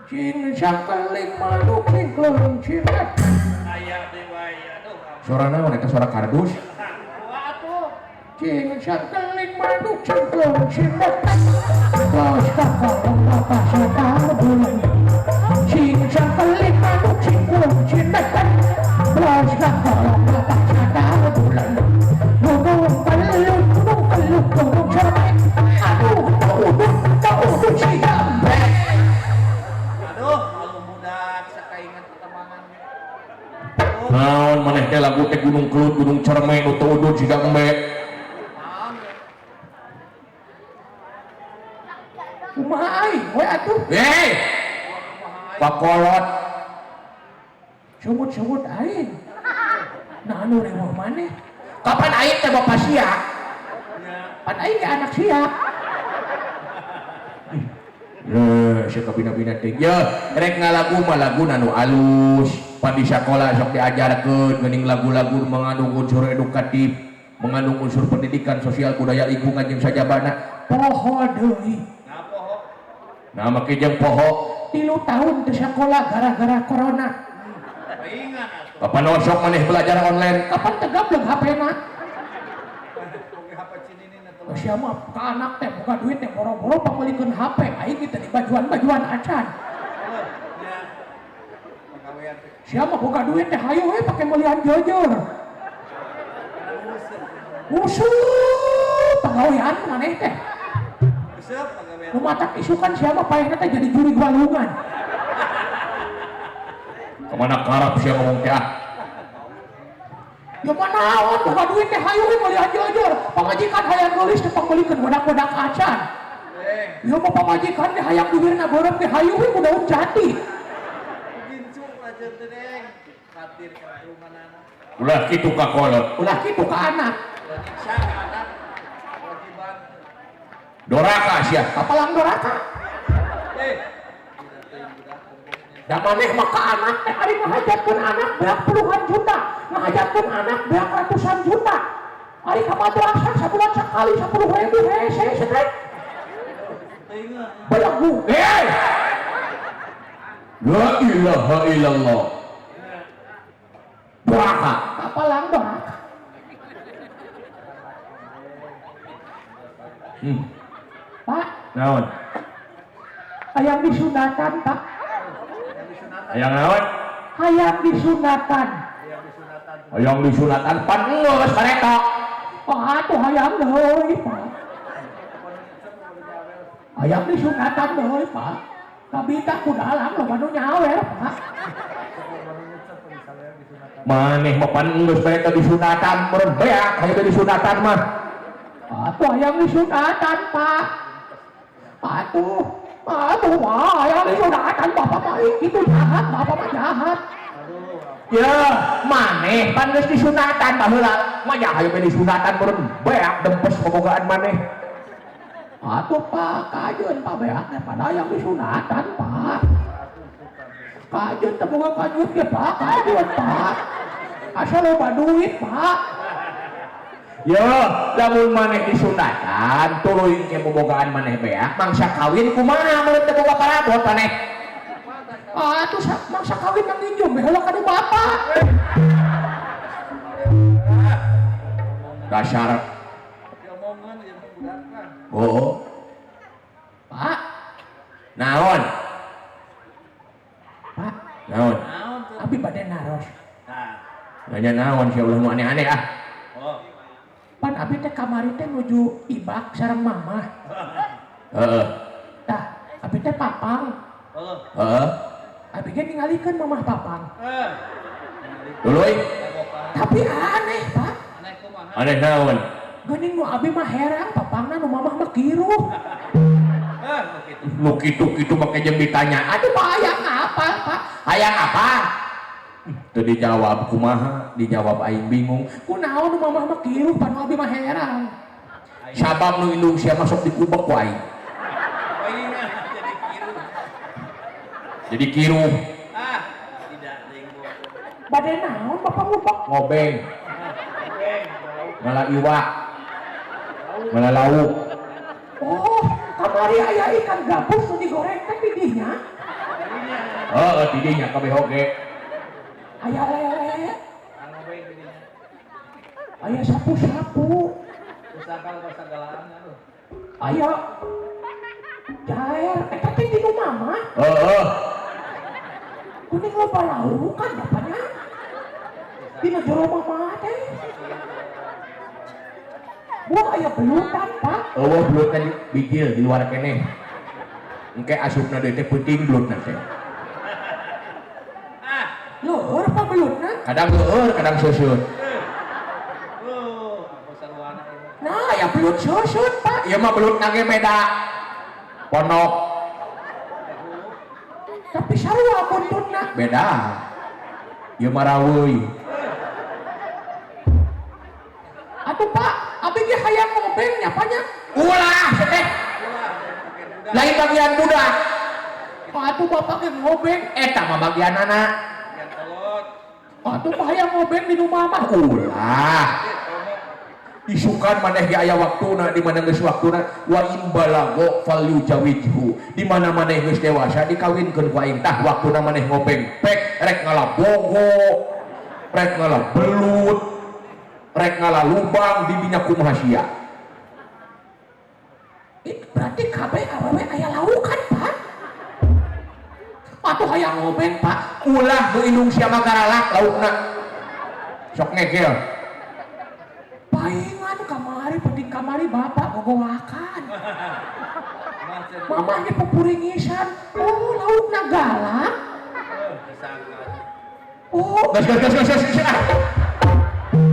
Cing sangkeling manuk cingklung cinglet. Aya deui wae aduh. Suara naon eta suara kardus? Wah atuh. Cing sangkeling manuk cingklung cinglet. Tos kakolong bapak satar bulan. Cing sangkeling manuk cingklung cinglet. Tos kakolong bapak satar bulan. Gunung kelut, gunung kelut, gunung cermek. Aduh, udut, udut si jambek. Aduh, malu budak sakainget temangan. Naon maneh teh lagu teh Gunung Kelut, Gunung Cerme, nu teu udud siga embe. Naon? Kumaha aing we atuh? Hei! Pakolot. Sumut-sumut aing. Nah anu rewah maneh. Kapan aing teh bapak sia? Pan aing ge anak sia. Eh, sia kabina-bina teh. Ye, rek ngalagu mah laguna nu alus. Pan di sakola sok diajarkeun geuning lagu-lagu mengandung unsur edukatif, mengandung unsur pendidikan sosial budaya lingkungan jeung sajabana. Poho deui. Nah, poho. Nah, make jeung poho 3 tahun teu sakola gara-gara corona. Paingan atuh. Kapan osok maneh belajar online? Kapan teu gablek HP-na? Oge HP cininin atuh. Sia mah ka anak teh boga duit teh boro-boro pangmeulikeun HP, aing teh di bajuan-bajuan acan. Heuh, nya. Pagawean teh. Sia mah boga duit teh hayu we pake meulian jojor. Useup pagawean maneh teh. Useup pagawean. Nu matak isukan sia mah paehna teh jadi juri walungan. Kemana karap sia ngomong teh ah? Ya manaon boga duit teh hayu we meulian jojor. Pamajikan hayang geulis teh pangmeulikeun bodak-bodak acan. Eh, Ya mah pamajikan teh hayang bibirna beureum teh hayu we ku daun jati. gincu aja teh deng. Khawatir ka rumanana. Ulah kitu ka kolot, ulah kitu ka anak. Ulah nyiksa ka anak. Kewajiban. Doraka sia, kapalang doraka. Eh, tidak teuing budak bombongnya. Da maneh mah ka anak teh ari ngahajatkeun anak beak puluhan juta, ngahajatkeun anak beak ratusan juta. Ari ka madrasah sabulan sakali 10.000 hese setrek. Teuing. Belagu. Eh! La ilaha illallah. Doraka, kapalang doraka. Pak, Naon? Hayang disunatan, Pak. Hayang naon? Hayang disunatan. Hayang disunatan. Hayang disunatan pan geus kareta. Oh, atuh hayang deui, Pak. Hayang disunatan deui, Pak. Kabita ku dalang loba nu nyawer, Pak. Maneh mah pan geus kareta disunatan meureun beak hayang disunatan mah. Atuh hayang disunatan, Pak. Atuh, atuh mah hayang disunatan bapak mah itu jahat, bapak mah jahat. Ya, maneh pan geus disunatan baheula. Mah ya hayang disunatan meureun beak dempes bobogaan maneh. Atuh Pak, kajeun Pak beak teh pada hayang disunatan, Pak. Kajeun teh boga kajeun ge Pak, kajeun Pak. Asal loba duit, Pak. Ya, lamun maneh disunatan, tuluy ke bobogaan maneh beak, mangsa kawin kumaha meureun teh boga parabot maneh. Atuh mangsa kawin nang nginjem we heula ka nu bapak. Dasar. Diomongan ieu mah budak mah. Oh. Pak, Naon? Pak, Naon? Naon tuh? Abi bade naros. Nah. Nanya naon sia ulah nu aneh-aneh ah. Oh. Pan abi teh kamari teh nuju ibak sareng mamah. Heeh. Tah, abi teh papang. Oh. Heeh. Abi ge ningalikeun mamah papang. Eh. Tuluy. Tapi aneh, Pak. Aneh kumaha? Aneh naon? Geuning nu abi mah herang papangna nu mamah mah kiruh. Eh, nu kitu. Nu kitu-kitu make jeung ditanya. Aduh, Pak, hayang apa, Pak? Hayang apa? Teu dijawab kumaha? Dijawab aing bingung. Kunaon nu mamah mah kiruh pan nu abi mah herang. Sabab nu indung sia masuk dikubek ku aing. Paingan jadi kiruh. Jadi kiruh. Ah, tidak teuing bobo. Bade naon bapak ngubek? Ngobeng, Ngobeng, ngala iwak, ngala lauk. Oh, kamari aya ikan gabus nu digoreng Heeh, di dinya kabeh oge. Aya lele, Anu bae di dinya. Aya sapu-sapu, Pusaka pasagalaan atuh. Aya jair, eta teh di nu mama. Heeh. Kuning loba laukan bapaknya. Dina jero mama teh. Wah, aya belutan, Pak. Eueuh, belut teh bijil di luar keneh. Engke asupna deui teh peuting belutna teh. Ah, Leueur pa belutna? Kadang leueur, kadang seuseunt. Aku sarwana ieu. Nah, aya belut seuseunt, Pak. Ieu mah belut ge beda. Pondok. Tapi sarua buntutna. Beda. Ieu mah raweuy. Atuh Pak, abi ge hayang ngobeng nya, Pak, nya. Ulah, teh. Ulah, bagian budak. Lain bagian budak. Atuh bapak ge ngobeng, eta mah bagian anak. Bagian kolot. Atuh mah hayang ngobeng di rumah mah. Ulah. Eh, tomo. Isukan maneh ge aya waktuna, di mana geus waktuna wa in balago falyujawijhu, di mana maneh geus dewasa dikawinkeun ku aing, tah waktuna maneh ngobeng pek, rek ngala bogo, rek ngala belut, rek ngala lubang di dinya kumaha sia. Itu berarti kabeh awewe aya laukan, Pak. Atuh hayang ngobeng, Pak. Ulah, nu indung sia mah garalak laukna sok ngegel. Paingan kamari, penting kamari bapak gogoakan. Mah cenah. Mamahnya pupuringisan. Oh, laukna galak. Eh, disangka. Oh, gas gas gas gas gas, gas.